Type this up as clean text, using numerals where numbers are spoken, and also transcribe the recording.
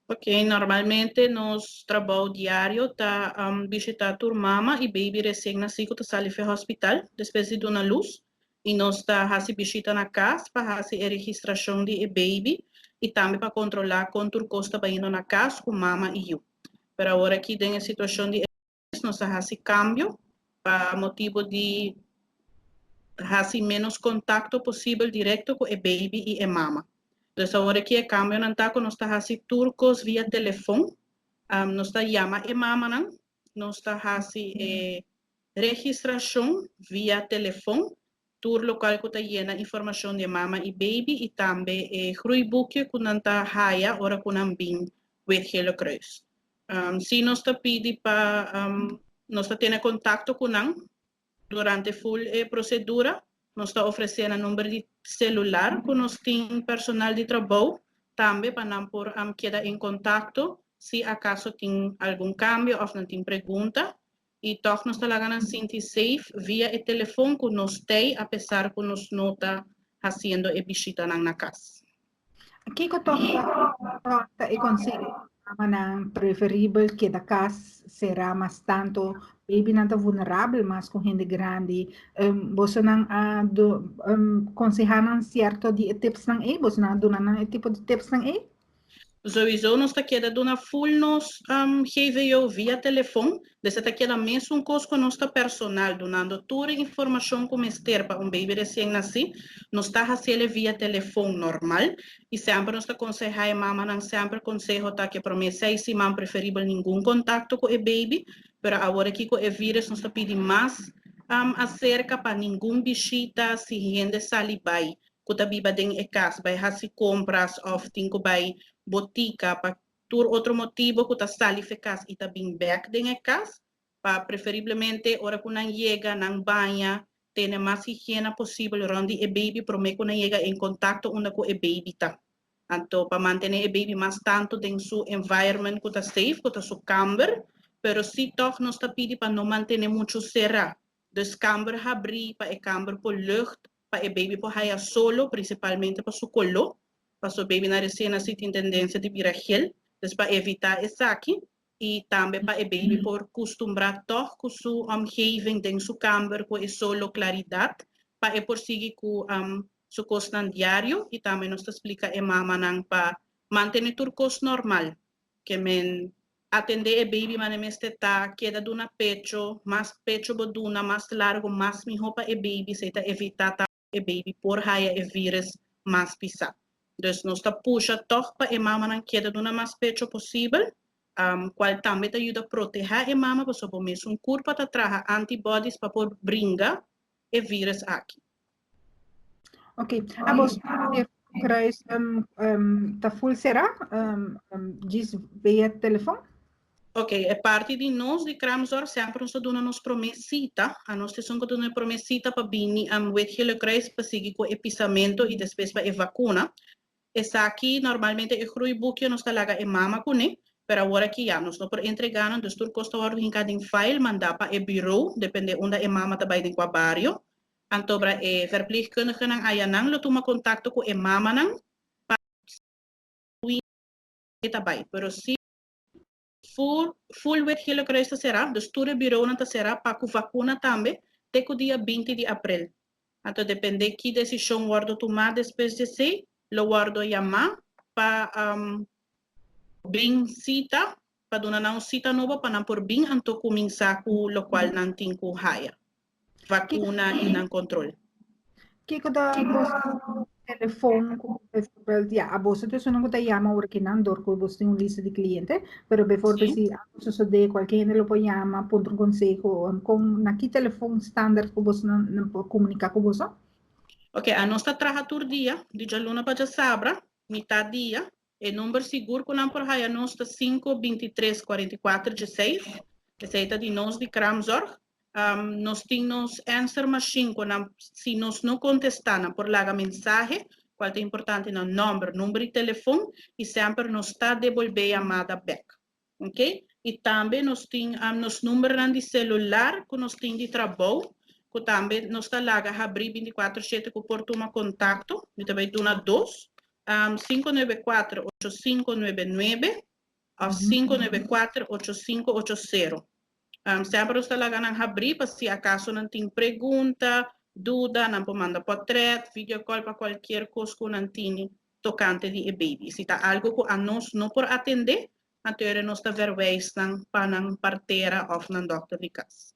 Ok, normalmente nos trabou diario ta bishitá tur mama i baby resien nasí ku ta sali for hospital despues di duna lus, i nos ta hasi bishita na kas pa hasi e registrashon di e baby i tambe pa kontrolá kon tur kos ta bayendo na kas ku mama i yu. Pero awor aki den e situashon di nos a hasi kambio pa motibu di hasi ménos kontakto posibel direkto ku e baby i e mama. Dus awor aki e kambionan ta ku nos ta hasi tur kos via telefon. Nos ta yama e mamanan, nos ta hasi e registrashon via telefon, tur lokual ku ta yena informashon di e mama i baby i tambe e groeiboekje ku nan ta haya ora ku nan bin Wit Gele Kruis. Si nos ta pidi pa nos ta tene kontakto ku nan durante full e prosedura, nos ta ofresé nan number di selular ku nos tin personal di trabou tambe pa nan por keda en kontakto si akaso tin algun kambio òf nan tin pregunta, i tòg nos ta laga nan sinti safe via e telefon ku nos t'ei apesar ku nos no ta hasiendo e bishitanan na kas. Kiko tòg ta e konseho pa mamanan? Preferibel keda kas será mas tantu babynan ta vulnerabel mas ku hende grandi. Bosonan a konsehá nan sierto di e tipsnan ei? Bosonan a duna nan e tipo di tipsnan ei? Sowieso nos ta keda duna full nos GVO via telefon, dus e ta keda mesun kos ku nos ta personal dunando tur e informashon ku mester pa un baby resien nasí, nos ta hasiel via telefon normal i semper nos ta konsehá e mamanan, semper konseho ta ku e promé 6 siman preferibel ningun kontakto ku e baby, pero awor aki ku e virus nos ta pidi mas aserka pa ningun bishita. Si hende sali bai ku ta biba den e kas, bai hasi kompras òf tin ku bai botika pa tur otro motibu ku ta sali for kas i ta bin bèk den e kas, pa preferiblemente ora ku nan yega, nan baña, tene mas higiena posibel rònt di e baby promé ku nan yega en kontakto unda ku e baby ta. Anto pa mantené e baby mas tantu den su environment ku ta safe, ku ta su kamber, pero si tòg nos ta pidi pa no mantené muchu será. Dus kamber habrí pa e kamber por lucht, pa e baby por haya solo, prinsipalmente pa su koló, pasobra baby nan resien nasí tin tendensia di bira gel, dus pa evitá esaki i tambe pa e baby por kustumbrá tòg ku su omgeving den su kamber ku e solo, klaridat, pa e por sigui ku su kosnan diario. I tambe nos ta splika e mamanan pa mantené tur kos normal, ke men atendé e baby manera mester ta, keda duna pecho, mas pecho bo duna, mas largu, mas mihó pa e baby, esei ta evitá tambe e baby por haya e virus mas pisá. Dus nos ta pusha tòg pa e mamanan keda duna mas pecho posibel, kual tambe ta yuda protehá e mama, pasobra bo mesun kurpa ta traha antibodies pa por bringa e virus aki. Ok. Abos Kruis ta full será? Djis via telefon? Ok, e parti di nos di kraamzorg semper nos ta duna nos promé sita. Anos ta esun ku ta duna e promé sita pa bini Wit Gele Kruis pa sigui ku e pisamentu i despues pa e vakuna. Esaki normalmente e groeiboekje nos ta laga e mama kuné, pero awor aki ya nos no por entregá nan, dus tur kos ta wòrdu hinká den file, mandá pa e bureau, dependé unda e mama ta bai, den kua bario. Anto bra e verpleegkundigenan ayanan lo tuma kontakto ku e mamanan pa e ta bai. Pero si full full Wit Gele Kruis ta será, dus tur e bureaunan ta será pa ku vakuna tambe te ku dia 20 di aprel. Anto dependé ki desishon wòrdu tumá despues di esei, lo wòrdu yamá pa bin sita, pa duna nan un sita nobo pa nan por bin anto kuminsá ku lokual nan tin ku haya vakuna i nan kontrol. Kiko ta boso telefon ku bijvoorbeeld, ja, aboso ta esunnan ku ta yama ora ki nan dor ku boso tin un lista di kliente, pero bijvoorbeeld si algo sosodé, kualke hende lo por yama, puntra un konseho, kon na ki telefon standaard ku boso nan por komuniká ku boso? Ok, anos ta traha tur dia, di djaluna pa djasabra, mitad dia. E number sigur ku nan por haya nos ta 5 23 44 16. Esei ta di nos di kraamzorg. Nos tin nos answer machine ku nan, si nos no kontestá, nan por laga mensahe, kual ta importante nan nòmber, number di telefon, i semper nos ta debolbé yamada bèk. Ok? I tambe nos tin nos numbernan di selular ku nos tin di trabou, ku tambe nos ta laga habrí 24/7 ku por tuma kontakto. Mi ta bai duna dos. 594 8599. òf 594-8580. Semper nos ta laga nan habrí pa si akaso nan tin pregunta, duda, nan por manda portrèt, video call pa kualke kos ku nan tin tokante di e baby. Si ta algu ku nos no por atendé, anto nos ta verwijs nan pa nan partera òf nan dòkter di kas.